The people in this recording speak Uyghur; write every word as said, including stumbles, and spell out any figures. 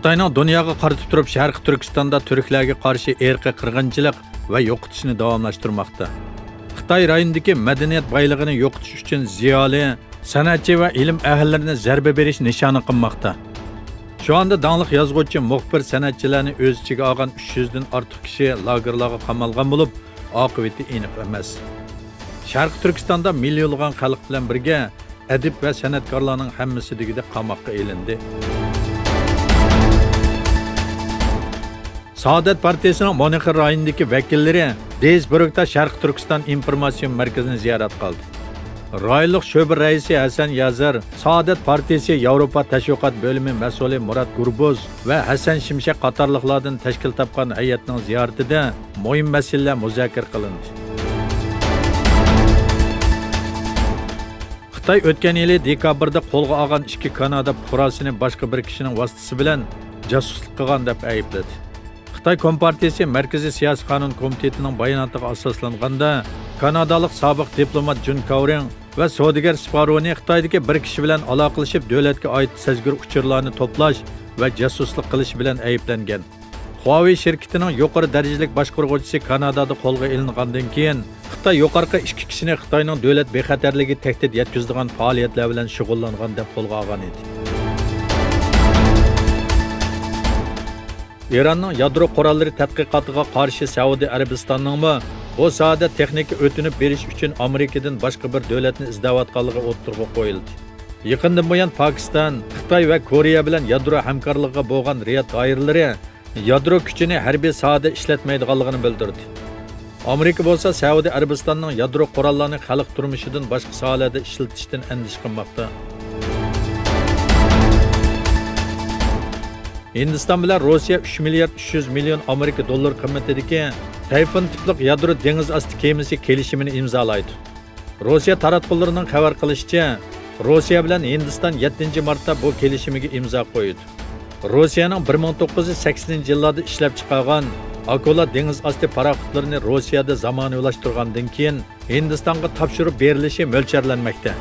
خىتاينىڭ دۇنياغا قارىتىپ تۇرۇپ شەرقىي تۈركىستاندا تۈركلەرگە قارشى ئىرقىي قىرغىنچىلىق ۋە يوقىتىشنى داۋاملاشتۇرماقتا. خىتاي رايوندىكى مەدەنىيەت بايلىقىنى يوقىتىش ئۈچۈن زىيالىي، سەنئەتچى ۋە ئىلىم ئەھلىلىرىنى زەربە بېرىش نىشانى قىلماقتا. شۇ ئاندا داڭلىق يازغۇچى، مۇخبىر، سەنئەتچىلەرنى ئۆز ئىچىگە ئالغان ئۈچ يۈزدىن ئارتۇق كىشى لاگېرلارغا قامالغان بولۇپ، ئاقىۋىتى ئېنىق ئەمەس. شەرقىي تۈركىستاندا مىليونلىغان خەلق بىلەن بىرگە ئەدىب ۋە سەنئەتكارلارنىڭ ھەممىسى دېگۈدەك قاماققا ئېلىندى. سائادەت پارتىيىسىنىڭ مۇنخېن رايونىدىكى ۋەكىللىرى دېيسبۇرگدا شەرقىي تۈركىستان ئىنفورماتسىيون مەركىزىنى زىيارەت قىلدى. رايونلۇق شۆبە رەئىسى ھەسەن يازىر، سائادەت پارتىيىسى ياۋروپا تەشۋىقات بۆلۈمى مەسئۇلى مۇرات گۇربۇز ۋە ھەسەن شىمشەك قاتارلىقلاردىن تەشكىل تاپقان ھەيئەتنىڭ زىيارىتىدە مۇھىم مەسىلىلەر مۇزاكىرە قىلىندى. خىتاي ئۆتكەن يىلى دېكابىردا قولغا ئالغان ئىككى كانادا پۇقراسىنى باشقا بىر كىشىنىڭ ۋاسىتىسى بىلەن جاسۇسلۇق قىلغان دەپ ئەيىبلىدى. خىتاي كومپارتىيىسى مەركىزىي سىياسىي قانۇن كومىتېتىنىڭ باياناتىغا ئاساسلانغاندا، كانادالىق سابىق دىپلومات جون كاۋرىڭ ۋە سودىگەر سپارونى خىتايدىكى بىر كىشى بىلەن ئالاقىلىشىپ، دۆلەتكە ئائىت سەزگۈر ئۇچۇرلارنى توپلاش ۋە جاسۇسلۇق قىلىش بىلەن ئەيىبلەنگەن. خۇاۋېي شىركىتىنىڭ يۇقىرى دەرىجىلىك باشقۇرغۇچىسى كانادادا قولغا ئېلىنغاندىن كېيىن، خىتاي يۇقىرىقى ئىككى كىشىنى خىتاينىڭ دۆلەت بىخەتەرلىكىگە تەھدىت يەتكۈزىدىغان پائالىيەتلەر بىلەن شۇغۇللانغان دەپ قولغا ئالغان ئىدى. ئىراننىڭ يادرو قوراللىرى تەتقىقاتىغا قارشى سەئۇدى ئەرەبىستاننىڭمۇ بۇ ساھەدە تېخنىكا ئۆتۈنۈپ بېرىش ئۈچۈن ئامېرىكىدىن باشقا بىر دۆلەتنى ئىزدەۋاتقانلىقى ئوتتۇرىغا قويۇلدى. يېقىندىن بۇيان پاكىستان، خىتاي ۋە كورېيە بىلەن يادرو ھەمكارلىقىغا بولغان رىياد دائىرىلىرى يادرو كۈچىنى ھەربىي ساھەدە ئىشلەتمەيدىغانلىقىنى بىلدۈردى. ئامېرىكا بولسا سەئۇدى ئەرەبىستاننىڭ يادرو قوراللارنى خەلق تۇرمۇشىدىن باشقا ساھەلەردە ئىشلىتىشتىن ئەندىشە قىلماقتا. ھىندىستان بىلەن روسىيە ئۈچ مىليارد ئۈچ يۈز مىليون ئامېرىكا دوللىرى قىممىتىدىكى تايفۇن تىپلىق يادرو دېڭىز ئاستى كېمىسى كېلىشىمىنى ئىمزالايدۇ. روسىيە تاراتقۇلىرىنىڭ خەۋەر قىلىشىچە، روسىيە بىلەن ھىندىستان يەتتىنچى مارتتا بۇ كېلىشىمگە ئىمزا قويدى. روسىيەنىڭ بىر مىڭ توققۇز يۈز سەكسىنىنچى يىللاردا ئىشلەپ چىقارغان ئاكۇلا دېڭىز ئاستى پاراخوتلىرىنى روسىيەدە زامانىۋىلاشتۇرغاندىن كېيىن، ھىندىستانغا تاپشۇرۇپ بېرىلىشى مۆلچەرلەنمەكتە.